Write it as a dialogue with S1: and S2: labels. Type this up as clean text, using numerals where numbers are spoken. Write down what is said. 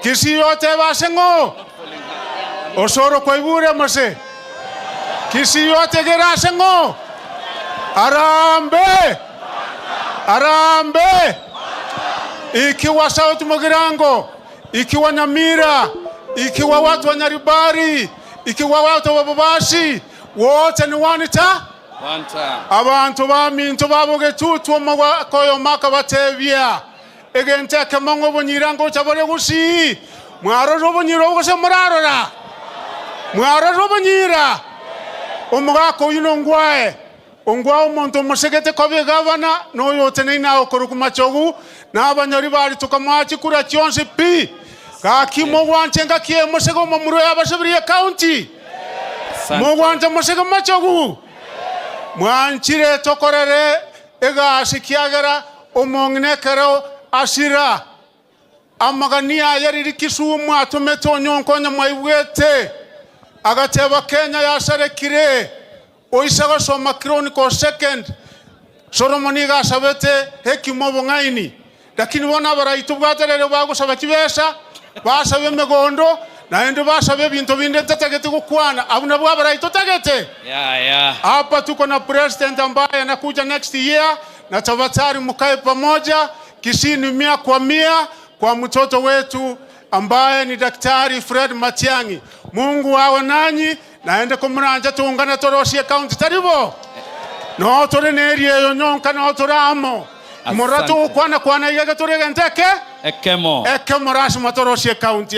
S1: Kisii otebe ase ng'o? Osoro kwaigure mose? Kisii otegere ase ng'o? Harambee! Harambee! Ikiwa South Mugirango, ikiwa Nyamira, ikiwa watu wa Nyaribari, ikiwa watu wa Bobasi, wote ni one ta? Abanto baminto babogetutu omogaka oyomo akabatebia, Egento ekemo ng'a obonyira ngocha bore gusii. Mwarorire obonyira obwo gose morarora? Mwarorire obonyira? Omogaka oyio nongwae, ongwae omonto omosegete koba egavana, na oyo oteneine agokorokwa machogu, na abanyori baria tokamoa chikura chionsi pi. Gaki mogwanche engaki eye mosege omomura oyo abaseberie ecounty? Mogwancha mosege machogu? Mwanchire tokorere egasi kiagera omong'ina ekero asira amagania aye riria Kisumu atomete onyonka onye mwaigwete agateba Kenya yasarekire oise gosoma Chronicle second Solomon iga asabete hekima obong'aini lakini bono abarai tobwate rero bagosaba chibesa basabe emegondo naende basabe ebinto binde ntatagete gokwana abwo nabwo abarai totagete.
S2: Yaya.
S1: Hapa tuko na president ambaye anakuja next year na tafadhali mkae pamoja Kisii ni mia kwa mia kwa mtoto wetu ambaye ni Daktari Fred Matiang'i. Mungu awe nanyi naende komoranche tuungane torosie county tari bo? Noo tore neria eyo nyonka noo tore amo. Morora
S2: Asante.
S1: togokwana kwana iga iga tore egento eke
S2: Ekemo.
S1: ekemo lasima torosie county.